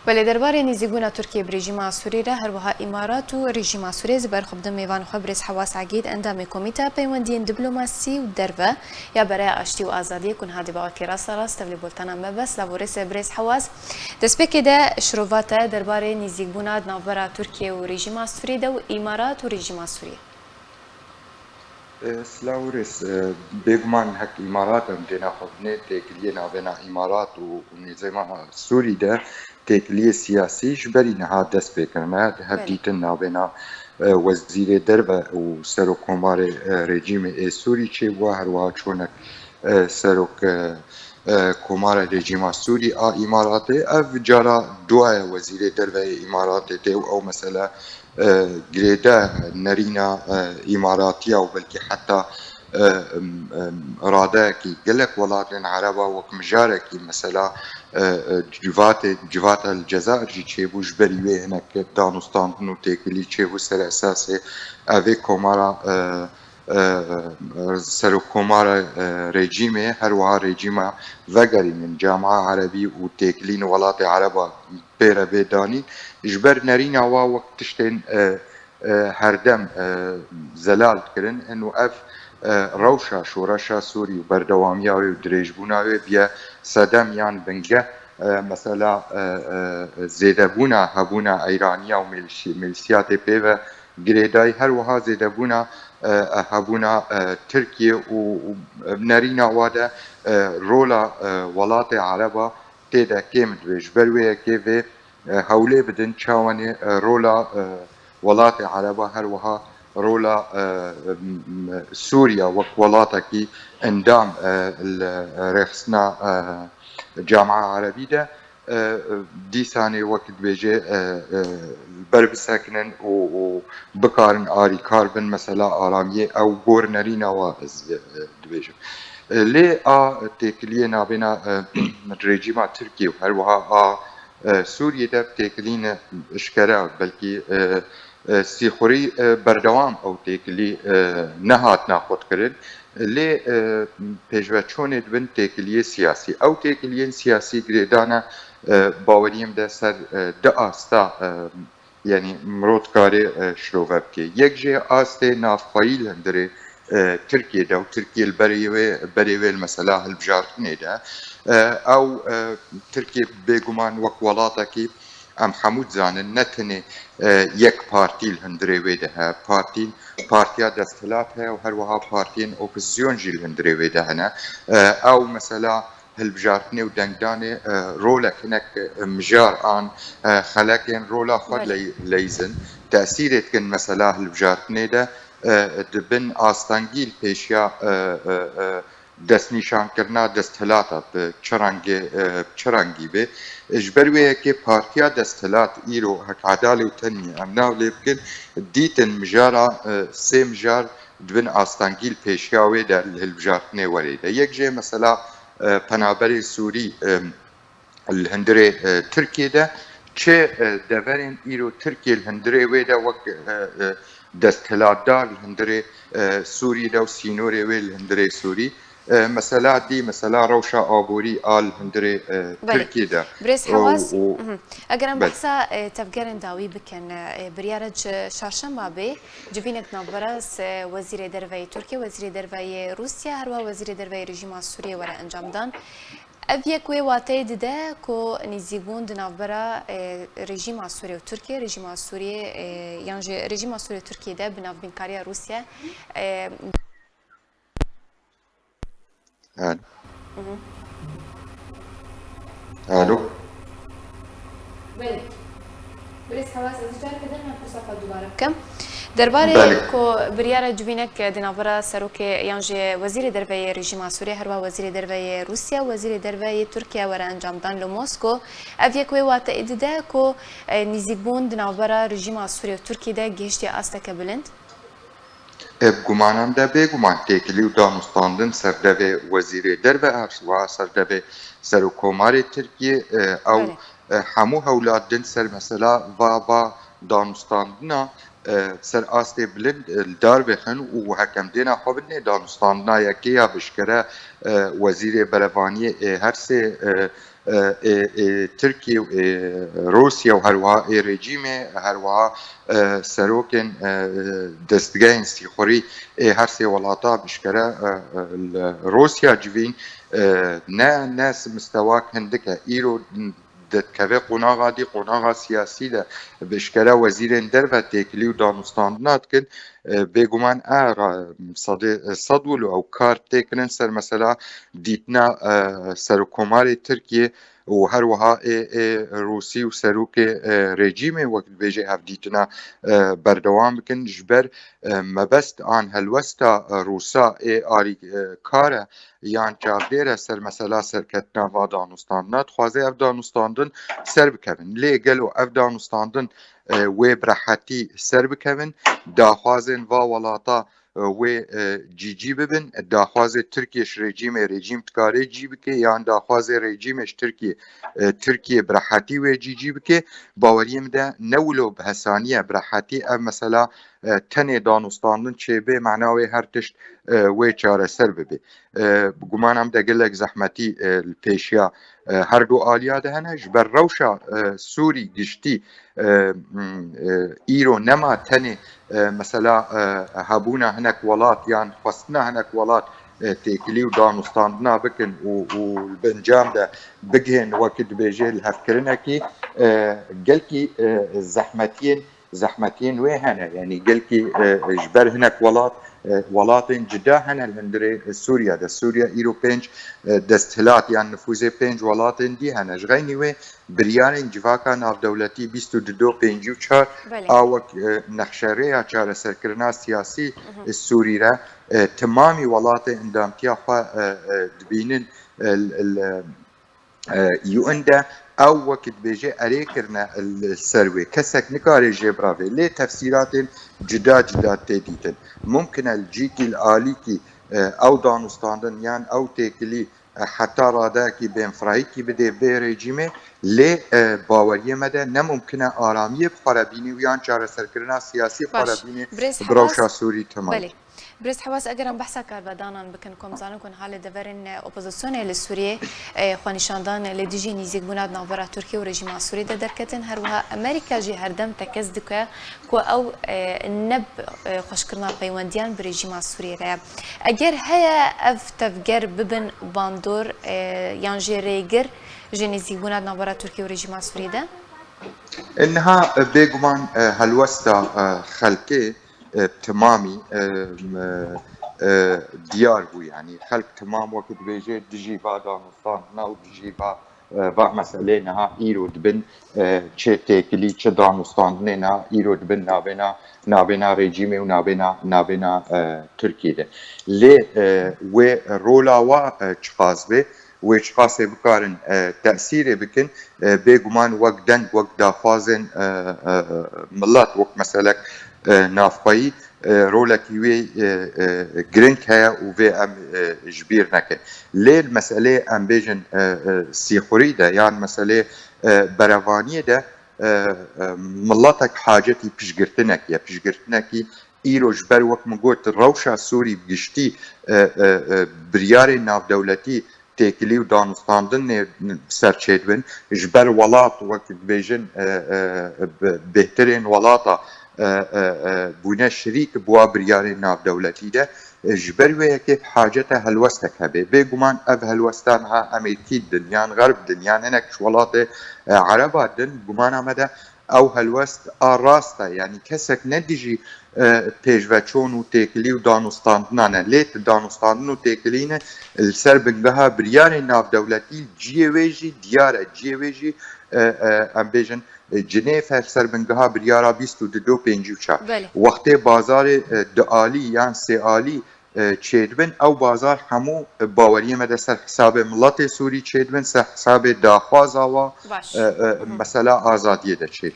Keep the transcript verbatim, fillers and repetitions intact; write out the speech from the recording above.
Belê, derbarê nîzîkbûna Tirkiyê bi rejîma Sûrî re, her wiha Îmarat û rejîma Sûrî, ez ber xwe bidim mêvan xwe birêz Hewas Egîd, endamê Komîteya Peywendiyên Diplomasî û Derve ya Bereya Aştî û Azadiyê ku niha dê bi awakî rasta rast tevlî boltana me be. Silav û rêz birêz Hewas. Destpêkê de şirova te derbarê nîzîkbûna di navbera Tirkiye û rejîma Sûrî de û Îmarat û rejîma Sûrî. E, Silav û rêz. E, bêguman hek Îmarat em dêne xwe binê têkiliyê navbêna Îmarat û, û nîzama Sûrî de têkiliyê siyasî ji berî niha dest pê kirine. Di hev Belê. dîtin navbêna, e, Wezîrê Derve û Serokkomarê, e, rejîmê ê Sûrî çêbû, her wiha çonek, e, serok, e, e, komara rejîma Sûrî a Îmaratê. Ev cara duwaye Wezîrê Derve yê Îmaratê tê û ew mesele, e, girêde nerîna, e, Îmaratiya û belkî heta, e, em, em, radeyekî gelek welatên Ereba wek mijarekî mesela, e, e, civatê, civata li Cezayir jî çêbû, ji berî wê hinek danûstandin û têkilî çêbû ser esasê evê komara, e, e, serokkomara, e, rejîmê, her wiha rejîma vegerînin, Camia Erebî û têkilîn welatê Ereba pê re bê danîn. Ji ber nerîna wa wek tiştên, e, e, herdem, e, zelal dikirin. Û ev, e, rewşa şoreşa Sûrî û berdewamiya wê û dirêjbûna wê biye sedem yan bingeh, e, mesela, e, e, zêdebûna hebûna Eyraniya û milîşî-, milîsiyatê pê ve girêdayî, her wiha zêdebûna, e, hebûna, e, Tirkiye û, û nerîna wa de, e, rola, e, welatê Ereba tê de kêm dibe. Ji ber wê yekê vê, e, hewlê bidin çawanê, e, rola, e, welatê Ereba, her wiha rola, e, m-, m-, Sûriya wek welatekî endam, e, li rêxistina, e, Camia Erebî de, e, dîsanê wek dibêje, e, e, ber bisekinin û, û bikarin arîkar bin mesela aramiyê, ew gor nerîna wa ez, e, dibêjim. E, lê a têkiliyê navbêna, e, rejîma Tirkiyê û her wiha a, e, Sûriyê de têkilîne eşkere, belkî, e, e, sîxurî, e, berdewam ew têkilî, e, nehatine xurtkirin. Lê, e, pêşveçûnê dibin têkiliyê siyasî. Ew têkiliyên siyasî girêdane, e, baweriyê min de ser, e, du asta, e, yanî mirov dikare, e, şirove bike. Yek jê astê navxweyî li hundirê, e, Tirkiyê de û Tirkiye li berê wê, berê wê li mesela hilbijartinê de. E, ew, e, Tirkiye bêguman wek welatekî em hemû dizanin, ne tenê, e, yek partî li hundirê wê de heye. Partî, partiya desthilat heye û her wiha partiyên opozîsyon jî li hundirê wê de hene. E, ew mesela hilbijartinê û dengdanê, e, rolek hinek, e, mijar an, e, xelekên rola xwe Belê. ley-, leyzin. Tesîrê dikin mesela hilbijartinê de, e, di bin astengî li pêşiya, e, e, e, destnîşankirina desthilata bi çi rengê, e, bi çi rengî be. Ji ber wê yekê partiya desthilat îro hek Edalê û Tenmî em nav lê bikin, dîtin mijara, e, sê mijar di bin astengî li pêşiya wê de li hilbijartinê werê de. Yek jê mesela, e, penaberê Sûrî, e, li hundirê, e, Tirkiyê de, çi, e, deverên îro Tirkiye li hundirê wê de wek, e, e, desthilatdar li hundirê, e, Sûrî de û sînorê wê li hundirê Sûrî. E, mesela dî, mesela rewşa aborî a li hundirê, e, Belê. Tirkiyê de. Birêz Û, Hewas, û, mhm. Eger em belê. behsa, e, tevgerên dawî bikin, e, biryara çi çarşemba bê, civînek navbera se wezîrê derve yê Tirkiye, wezîrê derve yê Rûsya, herwiha wezîrê derve yê rejîma Sûriyê were encamdan. Ev yek wê wateyê dide ku nîzîkbûn di navbera, e, rejîma Sûriyê û Tirkiyê, rejîma Sûriyê, e, yan jî rejîma Sûriyê û Tirkiyê de bi navbînkariya Rûsya, e, Alo. Mhm. Alo. Belê. Birêz Hewas, ez careke din em pirsa xwe dubare bikim. Derbarê Belê. ku biryara civînek di navbera serokê yan jî wezîrê derve yê rejîma Sûriyê, herwiha wezîrê derve yê Rûsya, wezîrê derve yê Tirkiye were encamdan li Mosko, ev yek wê wateyê dide ku, e, nîzîkbûn di navbera rejîma Sûriyê û Tirkiyê de gihiştiye asteke bilind? E, bi gumanan de bêguman têkilî û danûstandin ser devê wezîrê derve, her wiha ser devê serokkomarê Tirkiyê, e, ew, Belê. e, hemû hewla din ser mesela va, va danûstandina, e, ser astê bilind, e, li dar bêxin û hekem dêna xwe bidinê danûstandina yekê ya bişkere, e, wezîrê berevaniyê ê her sê, e, e, ê, ê Tirkiye û ê Rûsya û herwiha ê rejîmê, herwiha, e, serokên, e, destgehên sîxurî ê her sê welata bi eşkere, e, e, li Rûsya civîn, e, ne, ne mistewak hindik e. Îro dikeve qonaxa dî, qonaxa siyasî de bi eşkere wezîrên derve têkilî û danûstandina dikin. E, bêguman e, ra-, sedê sed wilo ew kar tê kirin ser mesela dîtina, e, Serokkomarê Tirkiye û her wiha ê, ê Rûsî û serokê, e, rejîmê wek dibêje ev dîtina, e, berdewam bikin. Ji ber, e, mebest an helwesta, e, Rûsa ê alî, e, kar e yan çavdêr e ser mesela serketina va danûstandina, dixwaze ev danûstandin ser bikevin. Lê gelo ev danûstandin, e, wê bi rehetî ser bikevin, daxwazên va welata, e, wê, e, cî cî bibin, daxwazê Tirkiye ji rejîmê, rejîm dikare cî bike, yan daxwazê rejîmê ji Tirkiye, e, Tirkiye bi rehetî wê cî cî bike. Baweriyê min de ne wilo bi hesanî ye, bi rehetî ev mesela, e, tenê danûstandin çêbê, mana wê her tişt, e, wê çareser bibe. E, bi gumana min de gelek zehmetî, e, li pêşiya, e, her du aliya de hene. Ji ber rewşa, e, Sûrî giştî, e, m, e, îro nema tenê, e, mesela, e, hebûna hinek welat yan xwestina hinek welat, e, têkilî û danûstandina bikin û, û li bi encam de bigihên wekî dibêje lihevkirinekî, e, gelkî, e, zehmetiyên, zehmetiyên wê hene. Yanî gelkî, e, ji ber hinek welat, e, welatên cida hene li hundirê Sûriya de. Sûriya îro pênc, e, desthilat yan nifûzê pênc welatên dî hene. Ji xeynî wê biryarên civaka navdewletî bîst û du do pêncî û çar Belê. a wek, e, nexşerêya çareserkirina siyasî, Mhm. e, Sûrî re, e, timamî welatê endamtiya xwe, e, e, dibînin, e, l-, l-, e, U N de ew wek dibêje erê kirine li ser wê. Kesek nikare jê birave. Lê tefsîratên cida cida tê dîtin. Mumkin e li cîkî li alîkî, e, ew danûstandin yan ew têkilî, e, heta radeyekî bênfirahîkî bidê bê rejîmê, lê, e, baweriyê me de ne mumkin e aramiyê bi xwe re bînî û yan çareserkirina siyasî xwe Baş. re bînî Birêz bi Hewas, rewşa Sûrî temam. belê. Birêz Hewas, eger em behsa karvedanan bikin, ku em zanin ku niha li deverên, e, opozisyonê li Sûriyê, e, xwenîşandan li dijî nîzîkbûna di navbera Tirkiye û rejîma Sûriyê de derketin, her wiha Amerîka jî herdem tekez dike ku ew, e, ne bi, e, xweşkirina peywendiyan bi rejîma Sûriyê re ye. Eger heye ev tevger bibin bandor, e, yan jî rêgir ji nêzîkbûna di navbera Tirkiye û rejîma Sûriyê de? E, niha, e, bêguman, e, helwesta, e, xelkê, e, bi timamî, e, m-, e, diyar bû. Yanî xelk timam wekî dibêje dijî va danûstandina û dijî va e, va meselê niha îro dibin, e, çi têkilî, çi danûstandinê niha îro dibin navêna, navêna rejîmê û navêna, navêna, e, Tirkiyê de. Lê, e, wê rola wa, e, çiqas be, wê çiqasê bikarin, e, tesîrê bikin, e, bêguman wek deng, wek daxwazên, e, e, e, milet, wek meselek, e, navxweyî, e, rolekî wê, e, e, giring heye û vê em, e, ji bîr nekin. Lê li meseleyê em bêjin, e, e, sîxurî de yan meseleyê, e, berevaniyê de, e, e, miletek hacetî piştgirtinek ye. Piştgirtinekî îro ji ber wek min got rewşa Sûrî bi giştî, e, e, e, biryarên navdewletî têkilî û danûstandinê bi ser çêdibin. Ji ber welat, wek dibêjin, e, e, bi-, bêhtirên welata, e, e, e, bûne şirîk bi wa biryarên navdewletî de. E, ji ber wê yekê bi hacete helwestek hebe. Bêguman ev helwesta niha em ê kî didin, yan xerb din, yan hinek ji welatê, e, Ereba din, gumana me de ew helwest a rast e. Yanî kesek ne dijî, e, pêşveçûn û têkilî û danûstandinan e. Lê tu danûstandin û têkilî ne li ser bingeha biryarên navdewletî, ciyê wê jî diyar e. Ciyê wê jî, e, e, em bêjin, e, Cinêv e, li ser bingeha biryara bîst û du do pêncî û çar. Belê. Wextê bazarê, e, dualî yan sêalî, e, çêdibin, ew bazar hemû, e, baweriyê me de ser hesabê miletê Sûrî çêdibin, ser hesabê daxwaza wa, Baş. e, e, Mhm. mesela azadiyê de çêdibin.